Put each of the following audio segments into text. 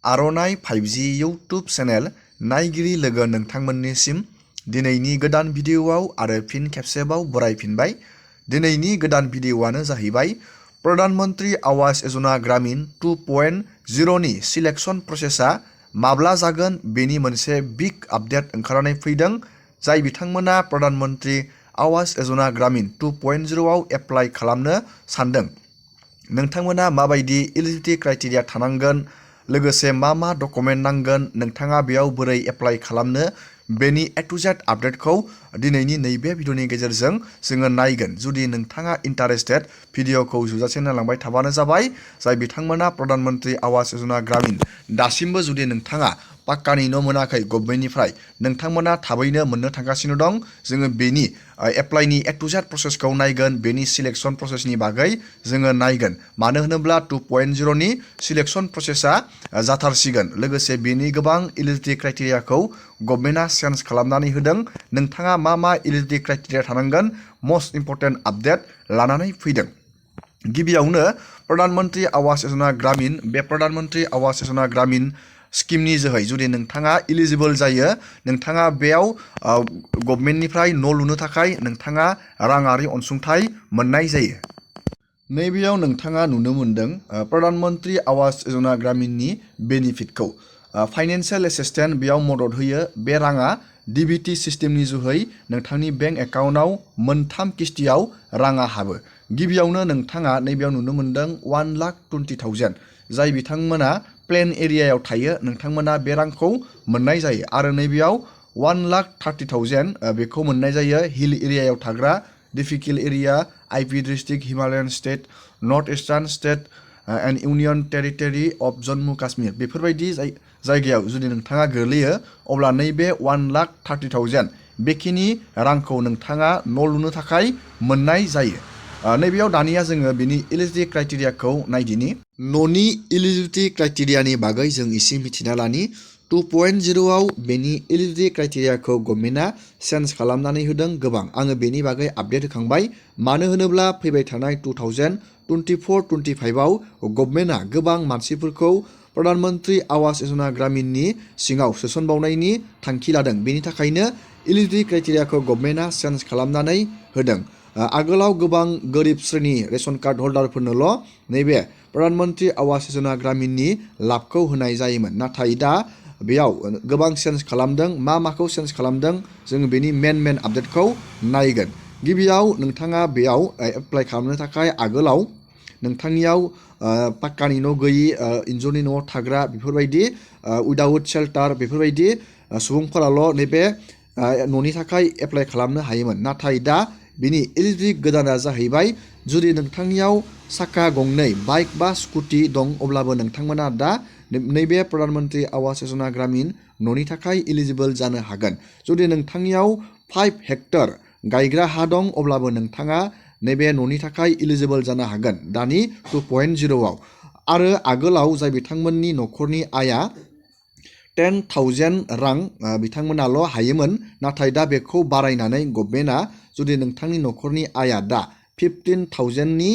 आर'नाइ 5G YouTube channel नायगिरि लोगो नोंथांमोननिसिम दिनैनि गोदान भिडिअ'आव आरो फिन खेबसेबाव बरायफिनबाय। दिनैनि गोदान भिडिअ'आनो जाहैबाय प्रधान मन्त्री आवास योजना ग्रामीण 2.0 नि सिलेक्शन प्रसेसा माब्ला जागोन बेनि मोनसे बिग आपडेट ओंखारनानै फैदों। जाय बिथांमोना प्रधान मन्त्री आवास योजना ग्रामीण 2.0 आव एप्लाइ खालामनो सानदों। नोंथांमोना माबायदि एलिजिबिलिटि क्राइटेरिया थानांगोन, लोगोसे मा डकुमेन्ट नांगोन, नोंथाङा बेयाव बोरै एप्लाइ खालामनो, बेनि ए टु जेड आपडेटखौ दिनैनि नैबे भिडिअनि गेजेरजों जोङो नायगोन। जुदि नोंथाङा इन्टारेस्टेड, भिडिअखौ जोबजासे नायलांबाय थाबानो जाबाय। जाय बिथांमोना प्रधान मन्त्री आवास योजना ग्रामीण दासिमबो जुदि नोंथाङा पाक्कानि न' मोनाखै गभर्नमेन्टनिफ्राय, नोंथांमोना थाबैनो मोननो थांगासिनो दं। जोङो बेनि एप्लाइनि ए टु जेड प्रसेसखौ नायगोन, बेनि सिलेक्शन प्रसेसनि बागै जोङो नायगोन। मानो होनोब्ला 2.0 नि सिलेक्शन प्रसेसा जाथारसिगोन। लोगोसे बेनि गोबां एलिजिबिलिटि क्राइटेरियाखौ गभर्नमेन्टआ चेन्ज खालामनानै होदों। नोंथाङा मा एलिजिबिलिटि क्राइटेरिया थानांगोन, मस्ट इम्परटेन्ट आपडेट लानानै फैदों। गिबियावनो प्रधान मन्त्री आवास योजना ग्रामीण, बे प्रधान मन्त्री आवास योजना ग्रामीण स्किमनि जोहै जुदि नोंथाङा इलिजिबोल जायो, नोंथाङा बेयाव गभर्नमेन्टनिफ्राय न' लुनो थाखाय नोंथाङा राङारि अनसुंथाइ मोननाय जायो। नैबेयाव नोंथाङा नुनो मोन्दों प्रधान मन्त्री आवास योजना ग्रामीणनि बेनिफिटखौ। फाइनेन्सियेल एसिस्टेन्ट बेयाव मदद होयो। बे राङा डिबिटि सिस्टेमनि जोहै नोंथांनि बेंक एकाउन्टआव मोनथाम किस्तियाव राङा हाबो। गिबियावनो नोंथाङा नैबेयाव नुनो मोन्दों 1,20,000। जाय बिथांमोना प्लेन एरियायाव थायो, नोंथांमोना बे रांखौ मोननाय जायो। आरो नैबेयाव 1,30,000 बेखौ मोननाय जायो हिल एरियायाव थाग्रा, difficult area, IP district, Himalayan state, north eastern estate and union territory of Jammu Kashmir, बेफोरबायदि जायगायाव जुदि नोंथाङा गोग्लैयो, अब्ला नैबे 1,30,000 बेखिनि रांखौ नोंथाङा न' लुनो थाखाय मोननाय जायो। नैबेयाव दानिया जोङो बिनि एलिजिबिलिटि क्राइटेरियाखौ नायदिनि। न'नि एलिजिबिलिटि क्राइटेरियानि बागै जों एसे मिथिना लानि। 2.0 आव बेनि एलिजिबिलिटि क्राइटेरियाखौ गभर्नमेन्टआ चेन्ज खालामनानै होदों गोबां। आङो बेनि बागै आपडेट होखांबाय। मानो होनोब्ला फैबाय थानाय 2024-25 आव गभर्नमेन्टआ गोबां मानसिफोरखौ प्रधान मन्त्री आवास योजना ग्रामीणनि सिङाव सोसनबावनायनि थांखि लादों। बेनि थाखायनो एलिजिबिलिटि क्राइटेरियाखौ गभर्नमेन्टआ चेन्ज खालामनानै होदों। आगोलाव गोबां गोरिब श्रेणी रेशन कार्ड हल्डारफोरनोल' नैबे प्रधान मन्त्री आवास योजना ग्रामीणनि लाबखौ होनाय जायोमोन। नाथाय दा बेयाव गोबां चेन्ज खालामदों। माखौ चेन्ज खालामदों, जोङो बेनि मेन आपडेटखौ नायगोन। गिबियाव नोंथाङा बेयाव एप्लाइ खालामनो थाखाय आगोलाव नोंथांनियाव पाक्कानि न' गैयि, इन्जुरनि न'आव थाग्रा, बेफोरबायदि उइदाउट शेल्टार, बेफोरबायदि सुबुंफोराल' नैबे न'नि थाखाय एप्लाइ खालामनो हायोमोन। नाथाय दा बिनि एलिजिबिलिटि गोदाना जाहैबाय, जुदि नोंथांनियाव साखा गंनै बाइक बा स्कुटि दं, अब्लाबो नोंथांमोना दा नैबे प्रधान मन्त्री आवास योजना ग्रामीण न'नि थाखाय इलिजिबोल जानो हागोन। जुदि नोंथांनियाव 5 हेक्टर गायग्रा हा दं, अब्लाबो नोंथाङा नैबे न'नि थाखाय इलिजिबोल जानो हागोन दानि 2.0 आव। आरो आगोलाव जाय बिथांमोननि न'खरनि आया 10,000 रां बिथांमोनाल' हायोमोन, नाथाय दा बेखौ बारायनानै गभर्नमेन्टआ जुदि नोंथांनि न'खरनि आया दा 15,000 नि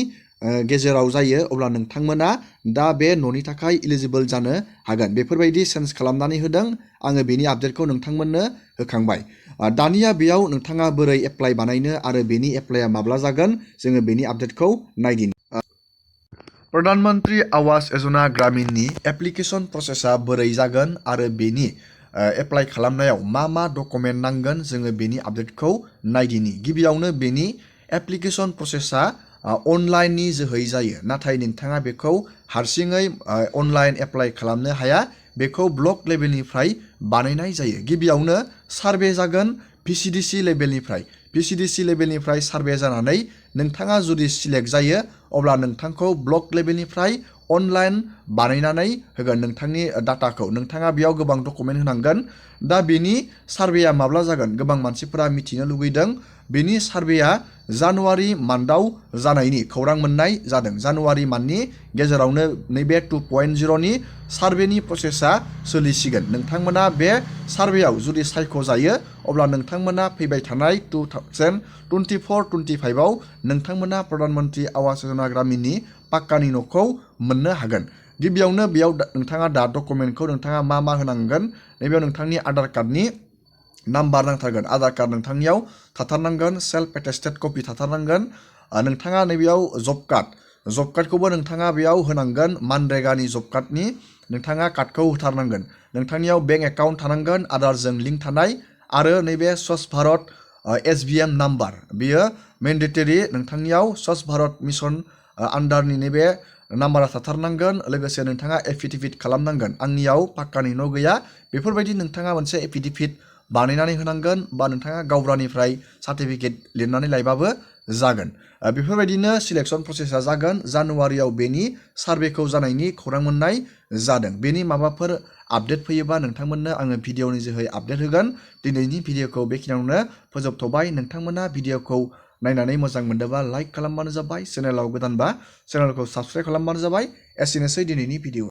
गेजेराव जायो, अब्ला नोंथांमोना दा बे न'नि थाखाय इलिजिबोल जानो हागोन। बेफोरबायदि चेन्ज खालामनानै होदों। आङो बेनि आपडेटखौ नोंथांमोननो होखांबाय। दानिया बेयाव नोंथाङा बोरै एप्लाइ बानायनो आरो बेनि एप्लाइआ माब्ला जागोन, जोङो बेनि आपडेटखौ नायदिनि। प्रधान मन्त्री आवास योजना ग्रामीणनि एप्लिकेसन प्रसेसा बोरै जागोन आरो बेनि एप्लाइ खालामनायाव मा डकुमेन्ट नांगोन, जोङो बेनि आपडेटखौ नायदिनि। गिबियावनो बेनि एप्लिकेसन प्रसेसा अनलाइननि जोहै जायो। नाथाय नोंथाङा बेखौ हारसिङै अनलाइन एप्लाइ खालामनो हाया। बेखौ ब्लक लेभेलनिफ्राय बानायनाय जायो। गिबियावनो सार्भे जागोन भिसिडिसि लेभेलनिफ्राय। भिसिडिसि लेभेलनिफ्राय सार्भे जानानै नोंथाङा जुदि सिलेक्ट जायो, अब्ला नोंथांखौ ब्लक लेभेलनिफ्राय अनलाइन बानायनानै होगोन नोंथांनि डाटाखौ। नोंथाङा बेयाव गोबां डकुमेन्ट होनांगोन। दा बेनि सार्भेया माब्ला जागोन, गोबां मानसिफोरा मिथिनो लुगैदों। बेनि सार्भेया जानुवारि मान्थआव जानायनि खौरां मोननाय जादों। जानुवारि मान्थनि गेजेरावनो नैबे 2.0 नि सार्भेनि प्रसेसा सोलिसिगोन। नोंथांमोना बे सार्भेयाव जुदि सायख'जायो, अब्ला नोंथांमोना फैबाय थानाय 2024-25 आव नोंथांमोना प्रधान मन्त्री आवास योजना ग्रामीणनि पाक्कानि न'खौ मोननो हागोन। गिबियावनो बेयाव नोंथाङा दा डकुमेन्टखौ नोंथाङा मा होनांगोन नैबेयाव नोंथांनि आधार कार्डनि नाम्बार नांथारगोन आधार कार्ड नोंथांनियाव थाथारनांगोन सेल्फ एटेस्टेड कपि थाथारनांगोन नोंथाङा नैबेयाव जब कार्डखौबो नोंथाङा बेयाव होनांगोन मानरेगानि जब कार्डनि नोंथाङा कार्डखौ होथारनांगोन नोंथांनियाव बेंक एकाउन्ट थानांगोन आधारजों लिंक थानाय आरो नैबे स्वच्छ भारत SBM नाम्बार बेयो मेन्डेटरि नोंथांनियाव स्वच्छ भारत मिशन आन्डारनि नैबे नाम्बारा थाथारनांगोन लोगोसे नोंथाङा एफिडेभिट खालामनांगोन आंनियाव पाक्कानि न' गैया बेफोरबायदि नोंथाङा मोनसे एफिडेभिट बानायनानै होनांगोन बा नोंथाङा गावबुरानिफ्राय सार्टिफिकेट लिरनानै लायबाबो जागोन बेफोरबायदिनो सिलेक्सन प्रसेसा जागोन जानुवारियाव बेनि सार्भेखौ जानायनि खौरां मोननाय जादों बेनि माबाफोर आपडेट फैयोबा नोंथांमोननो आङो भिडिअनि जोहै आपडेट होगोन दिनैनि भिडिअखौ बेखिनियावनो फोजोबथ'बाय नोंथांमोना भिडिअखौ नायनानै मोजां मोनदोंबा लाइक खालामबानो जाबाय चेनेलाव गोदानबा चेनेलखौ साबस्क्राइब खालामबानो जाबाय एसेनोसै दिनैनि भिडिअ